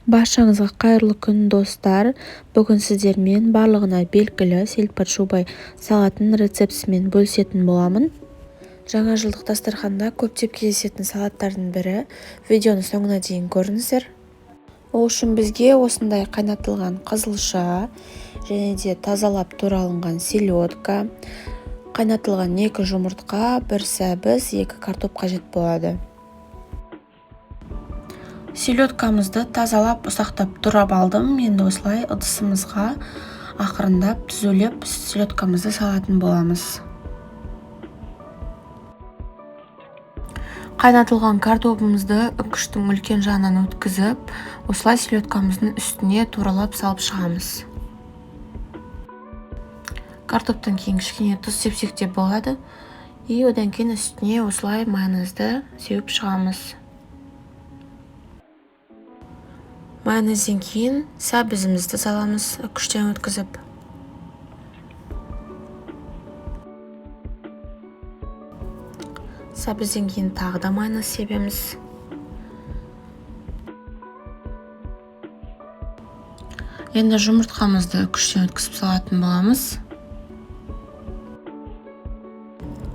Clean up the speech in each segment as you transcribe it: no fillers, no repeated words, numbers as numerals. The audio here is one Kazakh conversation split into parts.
Баршаңызға қайырлы күн, достар! Бүгін сіздермен барлығына белгілі сельдь под шубой салатының рецептісімен бөлісетін боламын. Жаңа жылдық дастарханда көптеп кездесетін салаттардың бірі. Видеоны соңына дейін көріңіздер. Ол үшін бізге осындай қайнатылған қызылша және де тазалап туралынған селедка, қайнатылған 2 жұмыртқа, 1 сәбіз, 2 картоп қажет болады. Селедкамызды тазалап, ұсақтап турап алдым. Енді осылай ыдысымызға ақырындап түзулеп селедкамызды салатын боламыз. Қайнатылған картобымызды үкіштің үлкен жағынан өткізіп, осылай селедкамыздың үстіне туралап салып шығамыз. Картоптан кейін кішкене тұз сепсек те болады. И одан кейін үстіне осылай майонезді сеуіп шығамыз. Майонезден кейін сәбізімізді саламыз үкіштен өткізіп. Сәбізден кейін тағы да майонез себеміз. Енді жұмыртқамызды үкіштен өткізіп салатын боламыз.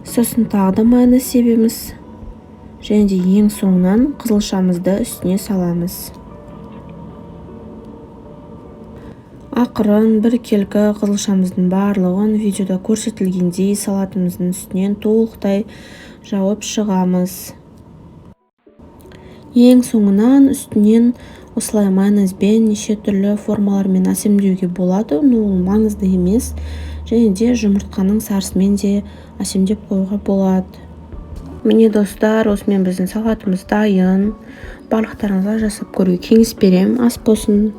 Сосын тағы да майонез себеміз. Және де ең соңынан қызылшамызды үстіне саламыз. Ақырын біркелкі қызылшамыздың барлығын видеода көрсетілгендей салатымыздың үстінен толықтай жауып шығамыз. Ең соңынан үстінен осылай майонезбен неше түрлі формалармен әсемдеуге болады, но ол маңызды емес. Және де жұмыртқаның сарысымен де әсемдеп қоюға болады. Міне, достар, осымен біздің салатымыз дайын. Барлықтарыңызға жасап көруге кеңес беремін. Ас болсын.